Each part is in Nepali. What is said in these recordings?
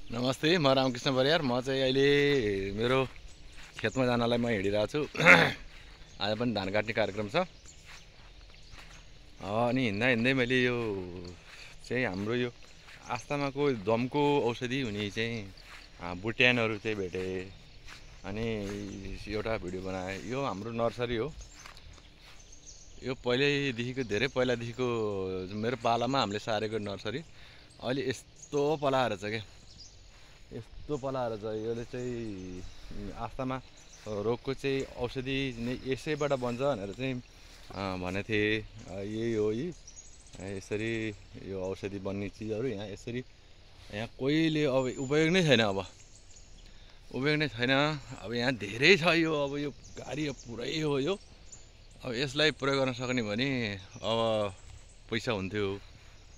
नमस्ते, म रामकृष्ण बरियार। म चाहिँ अहिले मेरो खेतमा जानलाई म हिँडिरहेको छु। आज पनि धान काट्ने कार्यक्रम छ। अनि हिँड्दा हिँड्दै मैले यो चाहिँ हाम्रो यो आस्थामाको दमको औषधि हुने चाहिँ बुट्यानहरू चाहिँ भेटेँ। अनि एउटा भिडियो बनाएँ। यो हाम्रो नर्सरी हो। यो पहिल्यैदेखिको धेरै पहिलादेखिको मेरो पालामा हामीले सारेको नर्सरी अहिले यस्तो पलाएर छ क्या, यस्तो पलाएर छ। यसले चाहिँ आस्थामा रोगको चाहिँ औषधि नै यसैबाट बन्छ भनेर चाहिँ भनेको थिएँ। यही हो, यसरी यो औषधि बन्ने चिजहरू यहाँ यसरी यहाँ कोहीले अब उपयोग नै छैन। अब उपयोग नै छैन। अब यहाँ धेरै छ यो। अब यो गाडी पुरै हो यो। अब यसलाई प्रयोग गर्न सक्ने भने अब पैसा हुन्थ्यो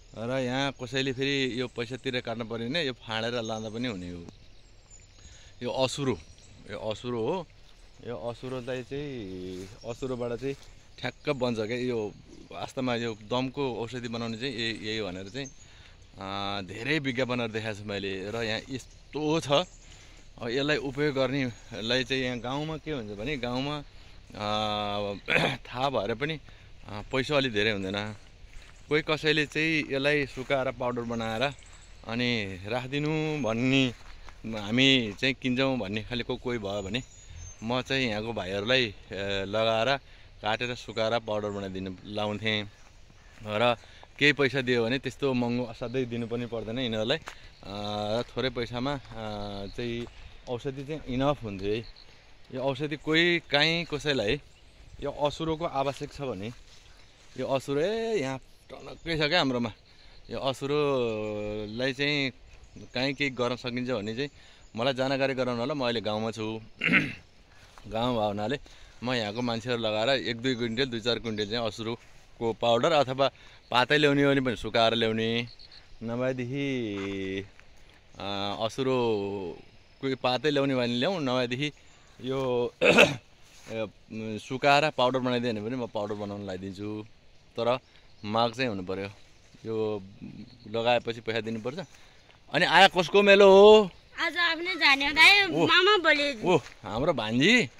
र यहाँ कसैले फेरि यो पैसा तिरेर काट्नु पर्ने नै, यो फाँडेर लाँदा पनि हुने हो। यो असुरो हो। यो असुरोलाई चाहिँ असुरोबाट चाहिँ ठ्याक्क बन्छ क्या। यो वास्तवमा यो दमको औषधि बनाउने चाहिँ यही भनेर चाहिँ धेरै विज्ञापनहरू देखाएको छु मैले। र यहाँ यस्तो छ। अब यसलाई उपयोग गर्नेलाई चाहिँ यहाँ गाउँमा के हुन्छ भने गाउँमा थाहा भएर पनि पैसा अलि धेरै हुँदैन। कोही कसैले चाहिँ यसलाई सुकाएर पाउडर बनाएर अनि राखिदिनु भन्ने, हामी चाहिँ किन्छौँ भन्ने खालेको कोही भयो भने म चाहिँ यहाँको भाइहरूलाई लगाएर काटेर सुकाएर पाउडर बनाइदिनु लाउँथेँ। र केही पैसा दियो भने त्यस्तो महँगो असाध्यै दिनु पनि पर्दैन यिनीहरूलाई। थोरै पैसामा चाहिँ औषधि चाहिँ इनफ हुन्थ्यो है। यो औषधि कोही काहीँ कसैलाई यो असुरोको आवश्यक छ भने यो असुरो यहाँ टनक्कै छ क्या हाम्रोमा। यो असुरोलाई चाहिँ काहीँ केही गर्न सकिन्छ भने चाहिँ मलाई जानकारी गराउनु होला। म अहिले गाउँमा छु। गाउँ भएको हुनाले म यहाँको मान्छेहरू लगाएर 1-2 क्विन्टल 2-4 क्विन्टल चाहिँ असुरोको पाउडर अथवा पातै ल्याउने हो भने पनि सुकाएर ल्याउने, नभएदेखि असुरो कोही पातै ल्याउने भने ल्याउँ, नभएदेखि यो सुकाएर पाउडर बनाइदियो भने पनि म पाउडर बनाउन लगाइदिन्छु। तर माग चाहिँ हुनु पर्यो। यो लगाएपछि पैसा दिनुपर्छ। अनि आया कसको मेलो हो? आज आफ्नै जाने दाइ मामा बोले। हाम्रो भान्जी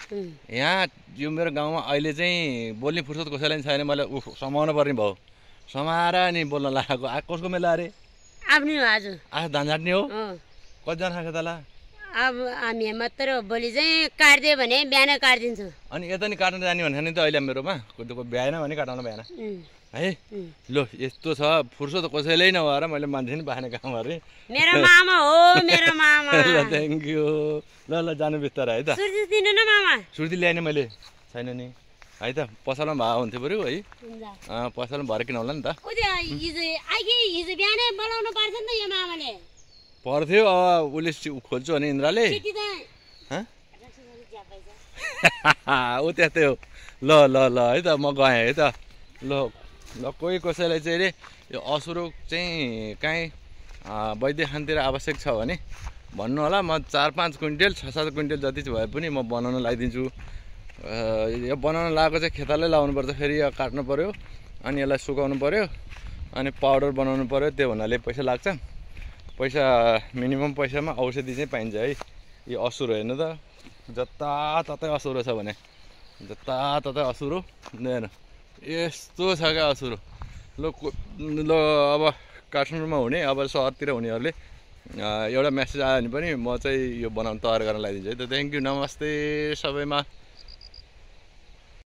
यहाँ यो मेरो गाउँमा अहिले चाहिँ बोल्ने फुर्सद कसैलाई छैन। मैले समाउनु पर्ने भयो। समाएर नि बोल्न लागेको। कसको मेला अरे? आफ्नै हो। आज धान झाट्ने हो। कतिजना खान्छ तला? अब हामी मात्र हो। भोलि चाहिँ काट्दियो भने बिहान काटिदिन्छु। अनि यता नि काट्न जाने भने नि त अहिले मेरोमा भ्याएन भने काटाउनु भएन है। लो यस्तो छ। फुर्सद कसैले नभएर मैले मान्छे नि पाएन काम गरेँ। मेरो मामा हो, मेरो मामा। ल थ्याङ्क यू। ल जानु बिस्तारै है त। सुर्ती दिनु न मामा। सुर्ती ल्याएन मैले, छैन नि है त। पसलमा भए हुन्थ्यो बरु है। पसलमा भएर किन होला नि त। हिजो बिहानै बोलाउनु पर्छ नि त यो मामाले। पर्थ्यो। अब उसले खोज्छु भने इन्द्रले ऊ त्यस्तै हो। ल है त म गएँ है त। ल कोही कसैलाई चाहिँ अरे यो असुरो चाहिँ काहीँ वैद्यखानतिर आवश्यक छ भने भन्नु होला। म 4-5 क्विन्टल 6-7 क्विन्टल जति भए पनि म बनाउन लगाइदिन्छु। यो बनाउन लगाएको चाहिँ खेतालै लाउनु पर्छ। फेरि यो काट्नु पऱ्यो अनि यसलाई सुकाउनु पऱ्यो अनि पाउडर बनाउनु पऱ्यो। त्यो हुनाले पैसा लाग्छ। पैसा मिनिमम पैसामा औषधि चाहिँ पाइन्छ है। यो असुरो हेर्नु त, जताततै असुरो छ भने जताततै असुरो। हेर्नु यस्तो छ क्या असुरो। ल अब काठमाडौँमा हुने, अब सहरतिर हुनेहरूले एउटा मेसेज आयो भने पनि म चाहिँ यो बनाउन तयार गर्न लगाइदिन्छु है त। Thank you. नमस्ते सबैमा।